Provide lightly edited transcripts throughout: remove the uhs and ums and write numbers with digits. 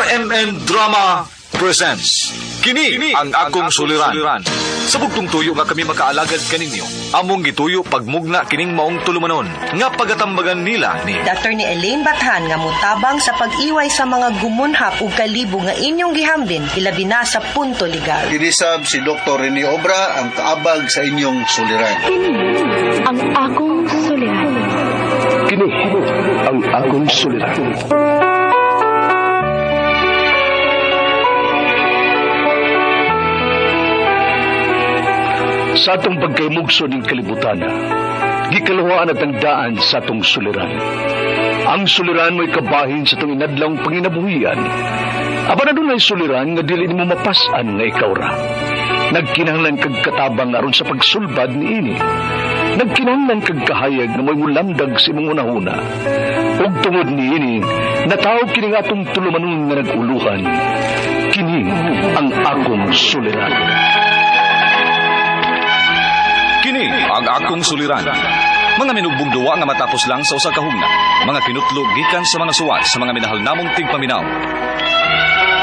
RMN Drama presents Kini ang akong suliran. Sa bugtong tuyo nga kami makaalagad kaninyo. Among gituyo pagmugna kining maong tulumanon nga pagatambagan nila ni Dr. ni Elaine Bathan nga mutabang sa pag-iway sa mga gumunhap ug kalibo nga inyong gihambin ilabi na sa punto legal. Kinisab si Dr. Rene Obra ang kaabag sa inyong suliran. Kini ang akong suliran. Kini ang akong suliran. Sa atong pagkaymugso ning kalibutan, gikaluhaan at ang daan sa atong suliran. Ang suliran mo'y kabahin sa atong inadlawng panginabuhian. Apan adunay suliran nga dili nimo mapas-an nga ikaw ra. Nagkinahanglan kag katabang aron sa pagsulbad niini. Nagkinahanglan kag kahayag nga mo'y mulamdag sa imong hunahuna. Ug tungod niini, natawag kini nga atong tulumanon nga nag-uluhan. Kini ang akong suliran. Kini ang akong suliran. Mga minugbong duwa nga matapos lang sa usa ka hugna. Mga kinutlo gikan sa mga suwat sa mga minahal namong tigpaminaw.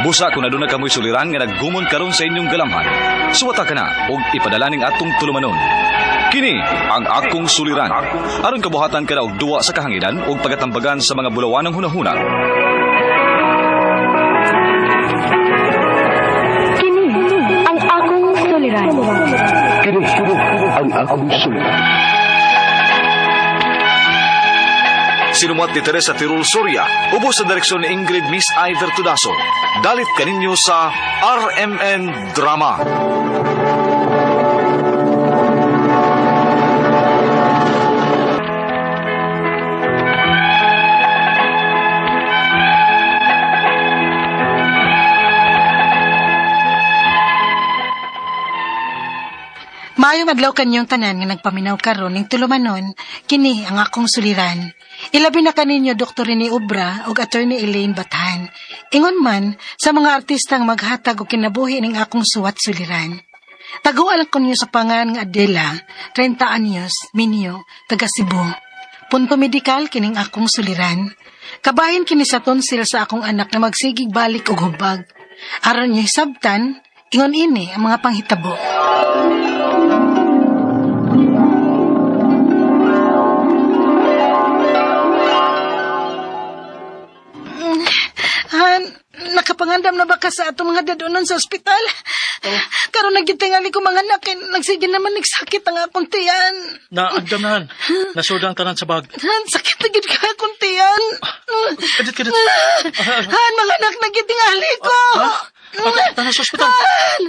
Busa kung aduna kamoy suliran nga naggumon karon sa inyong galamhan. Suwata ka na ug ipadala ning atong tulumanon. Kini ang akong suliran. Aron kabuhatan ka na og duwa sa kahanginan ug pagatambagan sa mga bulawanang hunahuna. Kini ang akong suliran. Kini ang akong suliran. Sinumuat ni Teresa Tirul Soria, ubos sa direksyon ni Ingrid Miss Iver Tudaso. Dalit kaninyo sa RMN Drama. Maayong adlaw kanyong tanan nga nagpaminaw karon ning tulumanon, kini ang akong suliran. Ilabi na kaninyo Dr. Rene Obra ug Attorney Elaine Bathan. Ingon man sa mga artistang maghatag og kinabuhi ning akong suwat suliran. Taguan ko niyo sa pangan nga Adela, 30 anyos, minyo, taga Cebu. Punto medikal kining akong suliran. Kabahin kini sa tonsil sa akong anak na magsigig balik og hubag. Aron niyo hisabtan, ingon ini ang mga panghitabo. Han, nakapangandam na ba ka sa atong mga dadonon sa ospital? Karon nagitingali ko mga anak, kay nagsige naman nagsakit ang akong tiyan. Naagdam na, Han. Nasuda ang tanan sa bag. Han, sakit na gid ka akong tiyan. Kadit, kadit. Han, mga anak, nagitingali ko. Tanan sa ospital. Han!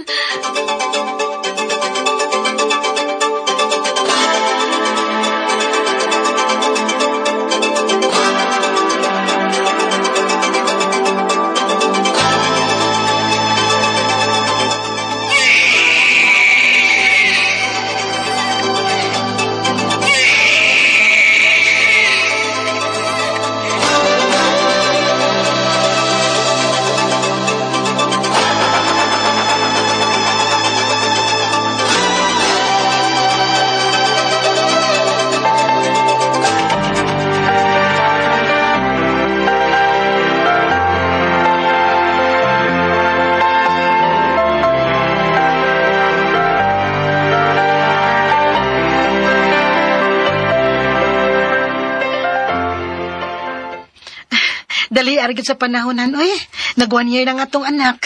Dali, arigit sa panahonan. Oy, nag 1 year na nga atong anak.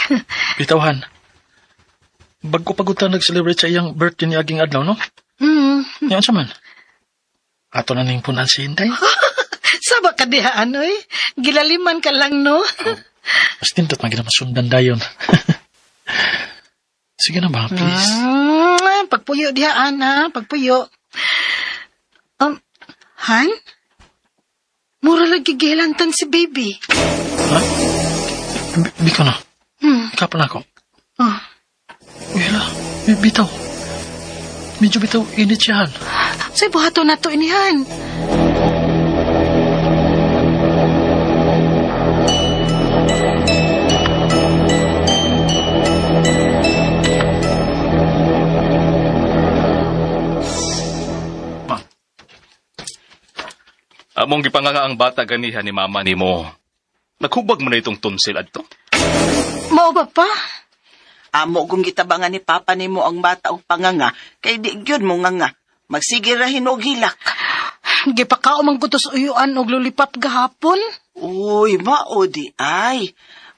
Bitaw, Han. Bago pagod ta nag-celebrate sa iyang birthday ni aging adlaw, no? Hmm. Yan sa man. Ato na ning punan si Inday. Saba ka dihaan, oy. Gilaliman ka lang, no? Mas tindot man gina masundan dayon. Sige na ba, please. Pagpuyo dihaan, ha? Pagpuyo. Han? Mura lagi gihilantan si baby. Ha? Biko na. Kapan ako. Oh. Uy, hala. Bitaw. Medyo bitaw init siya, Han. Sa'y buhato na to inihan. Ma. Among gipanganga ang bata ganiha ni mama nimo. Naghubag mo na itong tonsil adto. Mao ba pa? Amo kung gitabangan ni Papa nimo ang bata og panganga, kay di gyud mo nganga. Magsige ra hinog hilak. Gipakao man ko to sa uyuan og lulipap gahapon. Uy, mao di ay.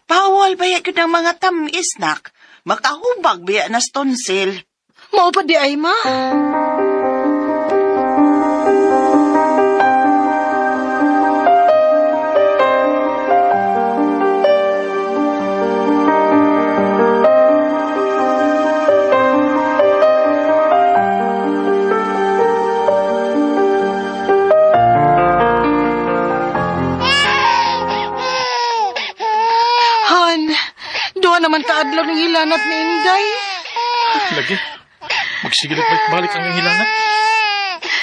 Bawal baya gyud ang mga tamis nak. Makahubag biya na tonsil. Mao pa di ay, ma? Han, duha naman kaadlaw ng hilanat ni Inday. Lagi. Magsigil at balik-balik ang iyang hilanat.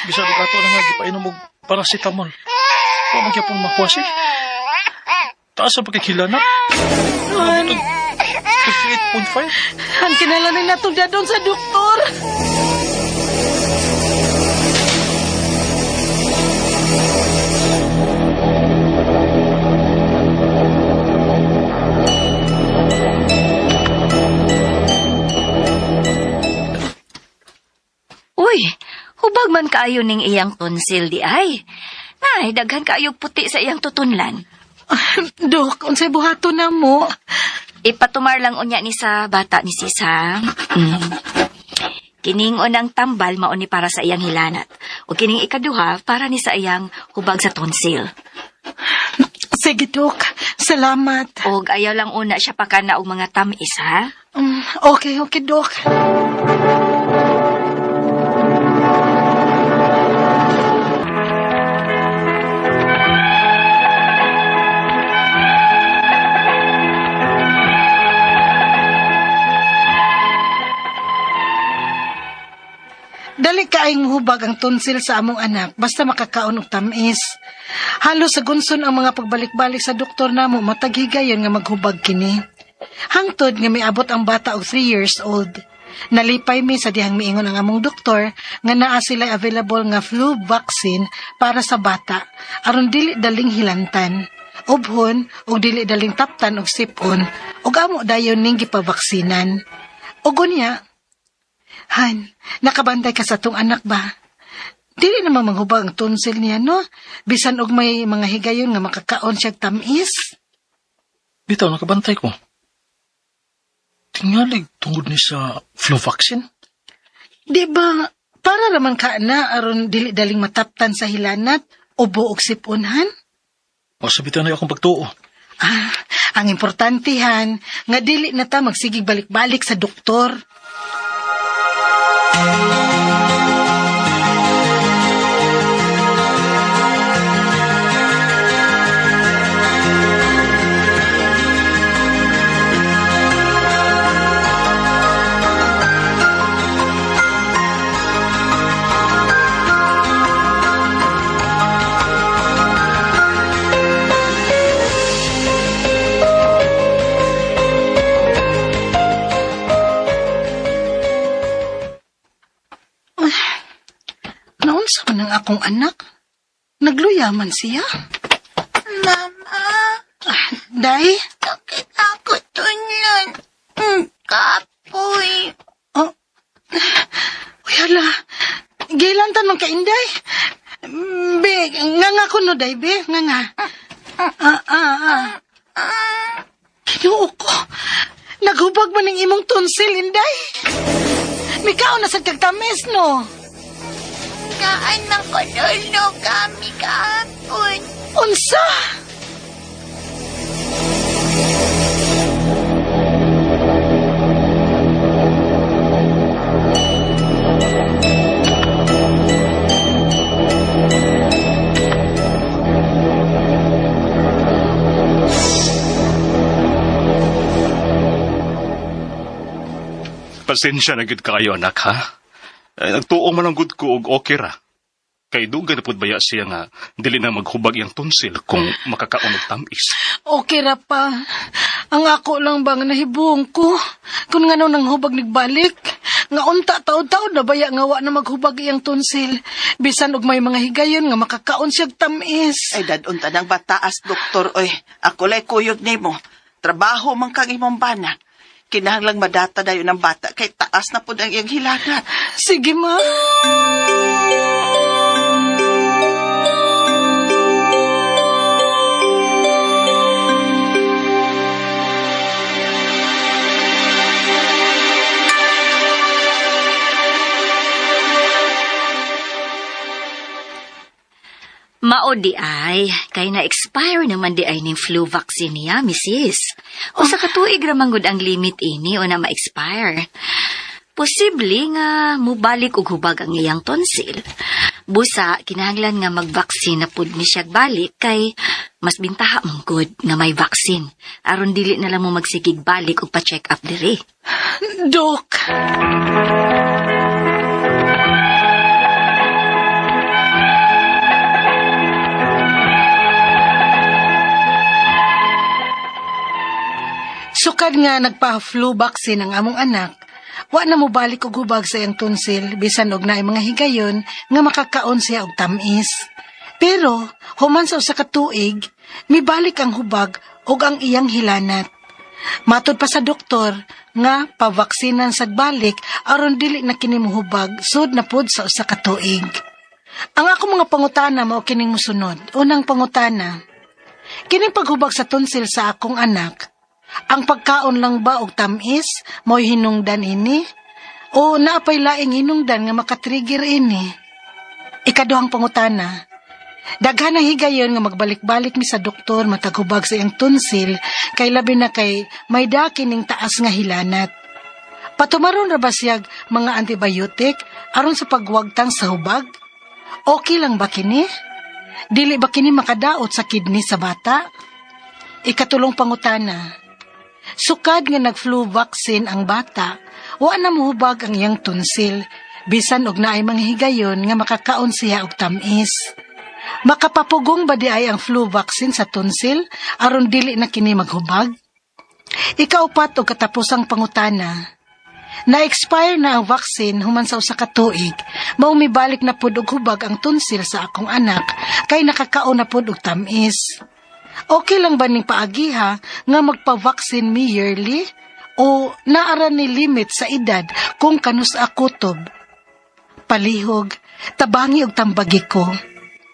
Bisa ko kato na nga, gipainom og paracetamol. Wa man gyapon mahuwas eh. Taas ang pagkakilanat. Han, 58.5. han kinalanin natong dadon sa doktor. Uy, hubag man kaayo ning iyang tonsil di ay. Nay, daghan kaayo puti sa iyang tutunlan. Dok, unsay buhaton na mo? Ipatumar lang unya ni sa bata ni Sisa. Kining unang tambal mao ni para sa iyang hilanat. O kining ikaduha para ni sa iyang hubag sa tonsil. Sige, Dok. Salamat. Og ayaw lang una siya pakana og mga tamis ha. Okay, okay, Dok. Dali kaayong hubag ang tonsil sa among anak basta makakaon og tamis. Halos sa gunson ang mga pagbalik-balik sa doktor namo matag higayon nga maghubag kini. Hangtod nga miabot ang bata og 3 years old. Nalipay mi sa dihang miingon ang among doktor nga naa sila available nga flu vaccine para sa bata aron dili daling hilantan. Ubhon ug dili daling taptan og sipon ug amo dayon ning gipabaksinan. Ug unya, Han, nakabantay ka sa tong anak ba? Dili naman manghubag ang tonsil niya, no? Bisan og may mga higayon nga makakaon siyag tamis. Bitaw, nakabantay ko. Tingalig tungod ni sa flu vaccine. Di ba, para raman ka na aron dili daling mataptan sa hilanat o buog sipon, Han? O sa bitaw na akong pagtuo. Ah, ang importante, Han, nga dili na ta magsigig balik-balik sa doktor. Naunsa man ang akong anak? Nagluyaman siya? Mama, Ah, Day? sakit ako tunlan. Kapoy. Oh. Uy, hala. Gilantan man ka, Inday. Be, nga nga ko no, Day, be. Nga nga. Ah, ah, ah. Kinuo ko. Naghubag man ang imong tonsil, Inday. Mikaw na sa kagtamis, no? Gaan man ko lolo kami kahapon. Unsa? Pasensya na gid kayo anak ha. Eh, nagtuo man ang gud ko og okay ra. Kay dugay na pud baya siya nga dili na maghubag iyang tonsil kung makakaon og tamis. Okay ra pa. Ang ako lang ba nga nahibuong ko? Kung nga nang hubag nagbalik, nga unta taod-taod na baya nga wa na maghubag iyang tonsil. Bisan og may mga higayon nga makakaon siyag tamis. Ay dadon tanang bataas doktor oy. Ako lay kuyog nimo. Trabaho man kang imong bana. Kinahanglang madata dayon ang bata kay taas na pud ang iyang hilanat. Sige, ma. Mao di ay, kay na-expire naman di ay ning flu vaccine niya, misis. Usa ka tuig ra man gud ang limit ini o na ma-expire. Posible nga mubalik og hubag ang iyang tonsil. Busa, kinahanglan nga mag-vaccine na pud ni siya balik kay mas bintaha man gud nga may vaccine. Aron dili na lang mo magsigig balik og pa-check up diri. Dok. Sukad nga nagpa-flu vaccine ang among anak, wa na mobalik og hubag sa iyang tonsil bisan og naay mga higayon nga makakaon siya og tamis. Pero human sa usa ka tuig, mibalik ang hubag og ang iyang hilanat. Matod pa sa doktor nga pavaksinan sad balik aron dili na kini mohubag sud na pod sa usa ka tuig. Ang ako mga pangutana mao kining mosunod. Unang pangutana, kining paghubag sa tonsil sa akong anak, ang pagkaon lang ba og tamis mo'y hinungdan ini? O naapay laing hinungdan nga makatrigger ini? Ikaduhang pangutana, daghan ang higayon nga magbalik-balik mi sa doktor mataghubag sa iyang tonsil kay labi na kay may daki ning taas nga hilanat. Patumaron ra ba siyag mga antibiotic aron sa pagwagtang sa hubag? Okay lang ba kini? Dili ba kini makadaot sa kidney sa bata? Ikatulong pangutana, sukad nga nag-flu vaccine ang bata, wa na mohubag ang iyang tonsil, bisan og naay mga higayon nga makakaon siya og tamis. Makapapugong ba di ay ang flu vaccine sa tonsil aron dili na kini maghubag? Ikaupat og katapusang pangutana, na-expire na ang vaccine human sa usa ka tuig, mao mibalik na pud og hubag ang tonsil sa akong anak kay nakakaon na pud og tamis. Okay lang ba ning paagiha nga magpa-vaccine mi yearly o naara ni limit sa edad kung kanus kutob? Palihog, tabangi og tambagi ko.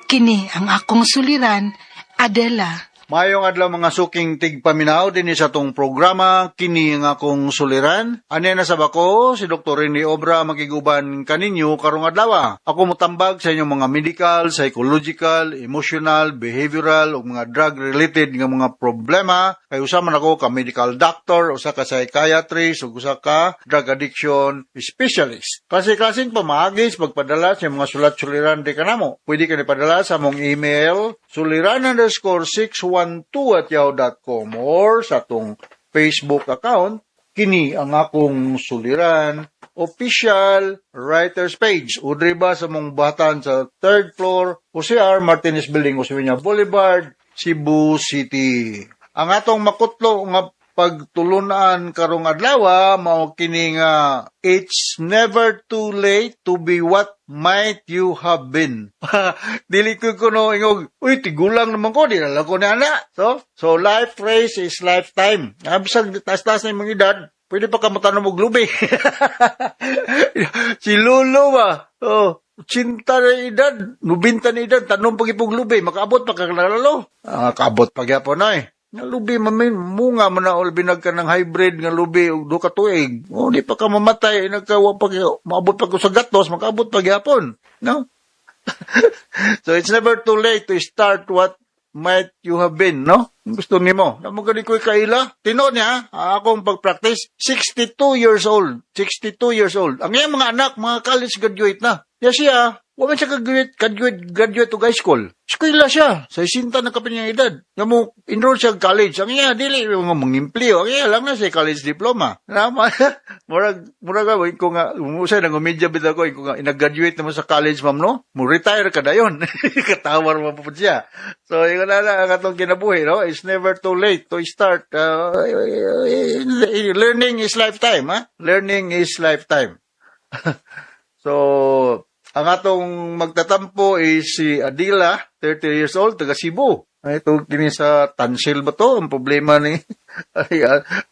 Kini ang akong suliran, Adela. Mayong adlaw mga suking tigpaminaw dinhi sa atong programa kini nga akong suliran. Ani na sa bako si Dr. Rene Obra makiguban kaninyo karong adlaw. Ako motambag sa inyong mga medical, psychological, emotional, behavioral ug mga drug related nga mga problema. Kay usa man ako ka medical doctor, usa ka psychiatrist ug usa ka drug addiction specialist. Klase-klaseng pamaagi sa pagpadala sa inyong mga sulat suliran di kanamo. Pwede ka padala sa among email suliran_612@yahoo.com or sa atong Facebook account kini ang akong suliran official writers page. Udri ba sa mong batan sa third floor, Jose R. Martinez Building, Osmeña Boulevard, Cebu City. Ang atong makutlo nga pagtulunan karong adlaw mao kini nga it's never too late to be what might you have been. Dili ko kuno ingog, uy tigulang naman ko, di na lang ko ni ana. So life race is lifetime. Bisag taas-taas na imong edad, pwede pa ka motanom og lubi. Si Lolo ba? Oh, 80 na edad, 90 na edad, tanom pag ipog lubi, makaabot pa ka lalo. Ah, kaabot pa gyapon ay. Nga lubi mamin, munga man na binag ka ng hybrid nga lubi og duha ka tuig. O di pa ka mamatay, nagkawa pa maabot pa ko sa gatos, makaabot pa gyapon. No? So it's never too late to start what might you have been, no? Gusto nimo. Namo gani ko'y kaila. Tinuod niya, akong pag-practice, 62 years old. 62 years old. Ang iyang mga anak, mga college graduate na. Ya siya, wa man siya graduate to high school. Eskwela siya. Sa 60 na kapin niyang edad. Nga mo, enroll siya college. Ang iya, dili, mga mangimpliyo. Ang iya lang na siya college diploma. Nama, murag, ko nga, umusay, nang umidya bitaw ko, ko nga, inag-graduate naman sa college, ma'am, no? Mo-retire ka na yun. Katawar mo po siya. So, yun na lang ang atong kinabuhi, no? It's never too late to start. Learning is lifetime, ha? Learning is lifetime. So, ang atong magtatampo is si Adila, 30 years old, taga Cebu. Ay, ito kini sa Tansil ba to? Ang problema ni Ay,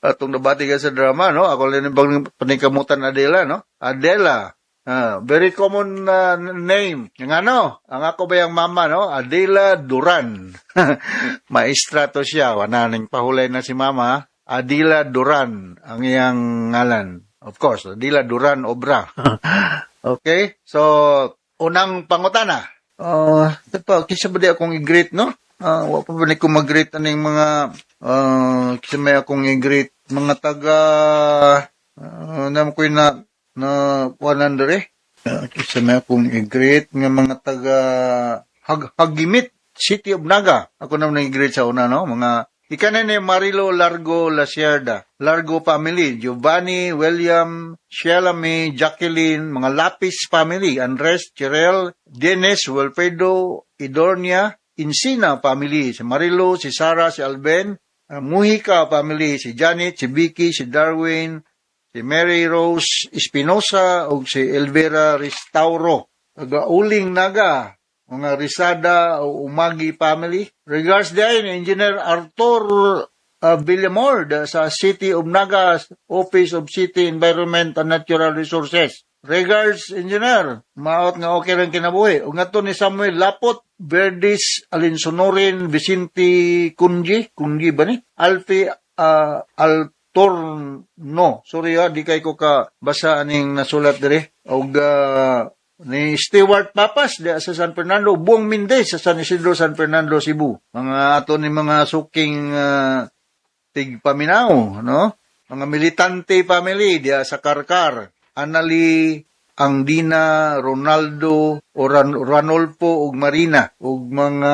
atong nabati ka sa drama, no? Ako lang yung bang paningkamutan Adela, no? Adela. Ah, very common name. Yung ano, ang ako ba yung mama, no? Adela Duran. Maestra to siya. Wala ning pahulay na si mama. Adela Duran ang iyang ngalan. Of course, Adela Duran Obra. Okay? So, unang pangutana. Pa, kinsa ba di akong i-greet, no? Ah, wa pa ba ni ko mag-greet aning mga kinsa may akong i-greet mga taga nam ko na na kuanan dere. Kinsa may akong i-greet nga mga taga Hagimit, City of Naga. Ako naman i-greet sa una, no? Mga ikanan ni Marilo Largo Lasierda, Largo family, Giovanni, William, Sheila May, Jacqueline, mga Lapis family, Andres, Chirel, Dennis, Wilfredo, Idornia, Insina family, si Marilo, si Sarah, si Alben, Mujica family, si Janet, si Vicky, si Darwin, si Mary Rose Espinosa, ug si Elvira Restauro. Taga-uling Naga, mga Risada o Umagi family. Regards din, Engineer Arthur Villamor sa City of Naga, Office of City Environment and Natural Resources. Regards, Engineer. Maot nga okay lang kinabuhi. Ug ngadto ni Samuel Lapot, Verdis Alinsonorin, Vicente Kunji, Kunji ba ni? Alfie Altorno. Sorry ha, di kay ko ka basa aning nasulat dire. Og ni Stewart Papas di sa San Fernando, Buong Mendez sa San Isidro, San Fernando, Cebu. Mga ato ni mga suking tigpaminaw, no? Mga militante family diya sa Karkar. Anali, Angdina, Ronaldo, o Ranolfo ug Marina ug mga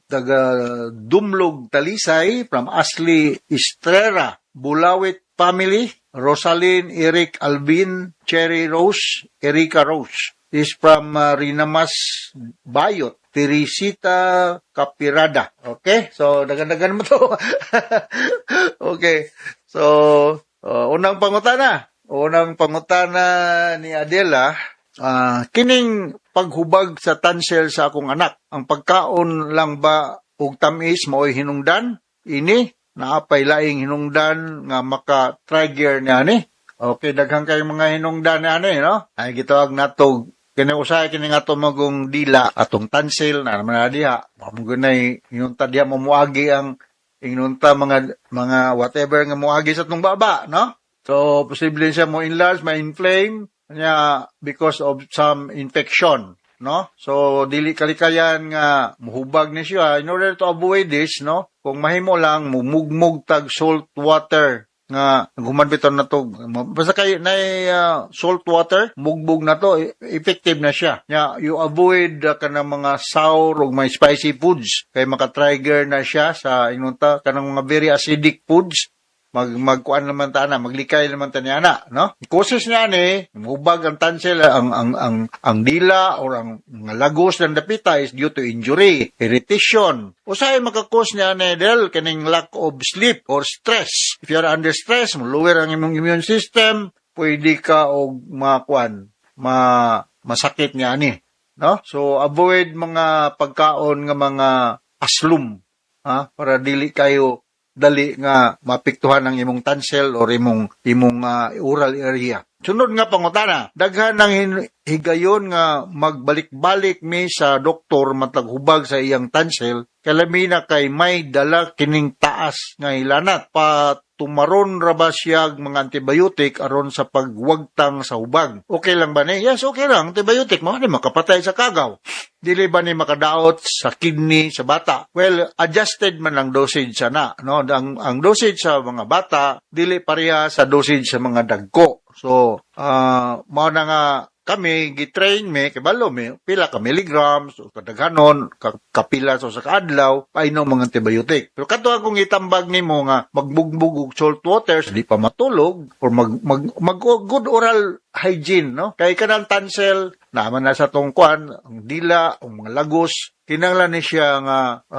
taga Dumlog Talisay from Ashley Estrera, Bulawit family, Rosalyn, Eric Alvin, Cherry Rose, Erika Rose is from Rinamas Bayot, Teresita Capirada. Okay? So, dagan-dagan mo to. Okay. So, unang pangutana. Unang pangutana ni Adela, kining paghubag sa tonsil sa akong anak, ang pagkaon lang ba og tamis mao'y hinungdan? Ini, naapay laing hinungdan nga maka-trigger niya ni. Okay, daghan kay mga hinungdan niya ni, no? Ay, gitawag nato kini usahay kini nga ato magong dila atong tonsil na naman na diha. Mao gunay inunta diha mo muagi ang inunta mga whatever nga muagi sa atong baba, no? So posible siya mo enlarge, ma-inflame niya because of some infection, no? So dili kalikayan nga muhubag ni siya. In order to avoid this, no? Kung mahimo lang mumugmug tag salt water nga human bitaw na to, basta kay na salt water mugbog na to, effective na siya. Nya you avoid kanang mga sour ug may spicy foods kay maka-trigger na siya sa inunta kanang mga very acidic foods. Magkuan naman ta na, maglikay naman ta niya na, no? Causes niya ni hubag ang tonsil, ang dila or ang mga lagos ng dapita is due to injury, irritation. Usahay maka-cause niya ni del kining lack of sleep or stress. If you are under stress, lower ang imong immune system, pwede ka og makuan, masakit niya ani, no? So avoid mga pagkaon nga mga aslum, ha, para dili kayo dali nga maapektuhan ang imong tonsil or imong oral area. Sunod nga pangutana, daghan ng higayon nga magbalik-balik mi sa doktor matag hubag sa iyang tonsil, kalamina kay may dala kining taas nga hilanat. Patumaron ra ba siyag mga antibiotic aron sa pagwagtang sa hubag? Okay lang ba ni? Yes, okay lang. Antibiotic mo ni makapatay sa kagaw. Dili ba ni makadaot sa kidney sa bata? Well, adjusted man ang dosage sa na, no? Ang dosage sa mga bata dili pareha sa dosage sa mga dagko. So, mao na nga kami gitrain mi kibalo mi pila ka milligrams o kadaghanon kapila sa kaadlaw painom mga antibiotic. Pero kadto akong itambag nimo nga magbugbog og salt water di pa matulog or mag good oral hygiene, no? Kay kanang tonsil naman na sa tungkuan, ang dila, ang mga lagos, kinahanglan ni siya nga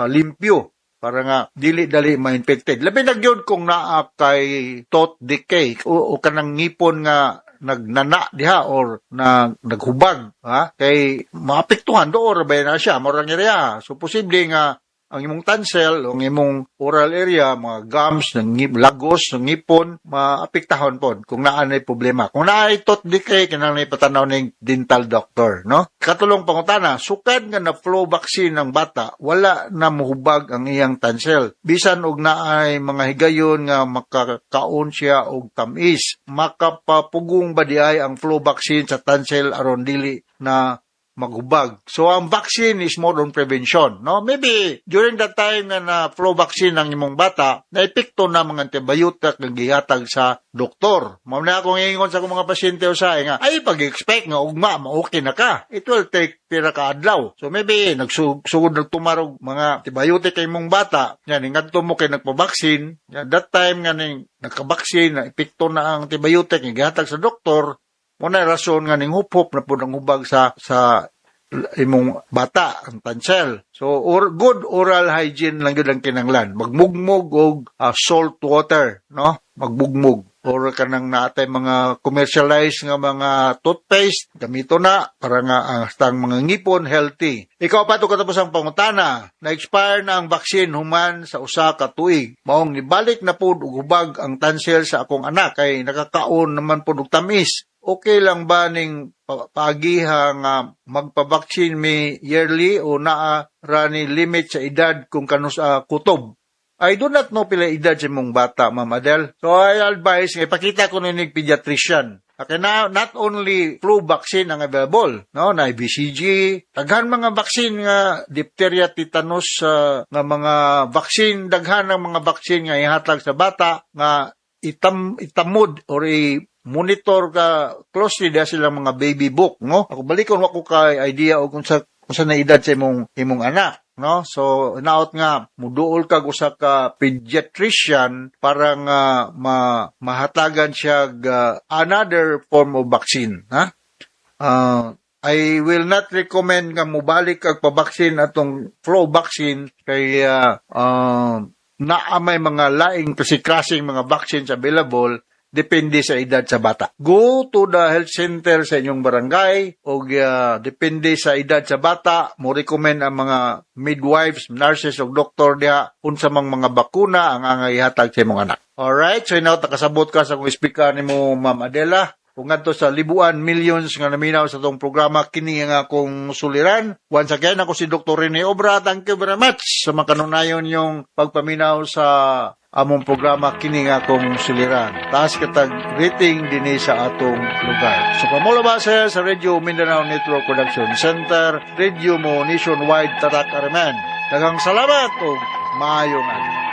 limpyo para nga dili dali ma-infected. Labi na gyud kung naa kay tooth decay o kanang ngipon nga nagnana diha or na naghubag, ha, kay maapektuhan do or ba na siya morang area. So posible nga Ang imong tonsil, ang imong oral area, mga gums, ng lagos, ng ngipon, maapektahon pod kung naa nay problema. Kung naay tooth decay, kinahanglan ipatanaw ning dental doctor, no? Katulong pangutana, sukad nga na flu vaccine ng bata, wala na muhubag ang iyang tonsil. Bisan og naay mga higayon nga makakaon siya og tamis, makapapugong ba di ay ang flu vaccine sa tonsil aron dili na maghubag? So ang vaccine is more on prevention, no? Maybe during that time nga na flu vaccine ang imong bata, naepekto na mga antibiotic nga gihatag sa doktor. Mao na akong ingon sa akong mga pasyente usahay nga ay pag-expect nga ugma ma-okay na ka. It will take pira ka adlaw. So maybe nagsugod nagtumarog mga antibiotic kay imong bata, yan ngadto mo kay nagpa-vaccine, yan, that time nga ning nagka-vaccine na epekto na ang antibiotic nga gihatag sa doktor, mao na rason nga ning huphop na pud ang hubag sa imong bata, ang tonsil. So or, good oral hygiene lang gyud ang kinanglan. Magmugmog og salt water, no? Magmugmog or kanang naatay mga commercialized nga mga toothpaste, gamito na para nga ang tang mga ngipon healthy. Ikaw pa to katapos ang pangutana, na-expire na ang vaccine human sa usa ka tuig. Maong nibalik na pud og hubag ang tonsil sa akong anak kay nakakaon naman pud og tamis. Okay lang ba ning paagiha nga magpa-vaccine mi yearly o naa ra ni limit sa edad kung kanus kutob? I do not know pila edad sa imong bata, Ma'am Adel. So I advise nga ipakita ko ni pediatrician. Okay na, not only flu vaccine ang available, no, na BCG, daghan mga vaccine nga diphtheria, tetanus, nga mga vaccine, daghan ang mga vaccine nga ihatag sa bata nga itamod or i monitor ka closely diha silang mga baby book, no? Ako balikon, wa ko kay idea og kung sa na edad sa imong anak, no? So naot nga muduol kag usa ka pediatrician para nga mahatagan siya another form of vaccine, ha. I will not recommend nga mubalik kag pa-vaccine atong flu vaccine kay naa may mga laing kasi klaseng mga vaccines available depende sa edad sa bata. Go to the health center sa inyong barangay o depende sa edad sa bata, mo recommend ang mga midwives, nurses o doktor diha unsa mang mga bakuna ang angay ihatag sa imong anak. Alright, so now takasabot ka sa kung speaker nimo, Ma'am Adela. Kung ngadto sa libuan, millions nga naminaw sa atong programa, kini nga akong suliran. Once again, ako si Dr. Rene Obra. Thank you very much sa makanunayon yung pagpaminaw sa among programa, kini nga akong suliran. Taas kitag rating dinhi sa atong lugar. So pamula base sa Radio Mindanao Network Production Center, Radio mo nationwide, tatak araman. Daghang salamat ug maayong adlaw.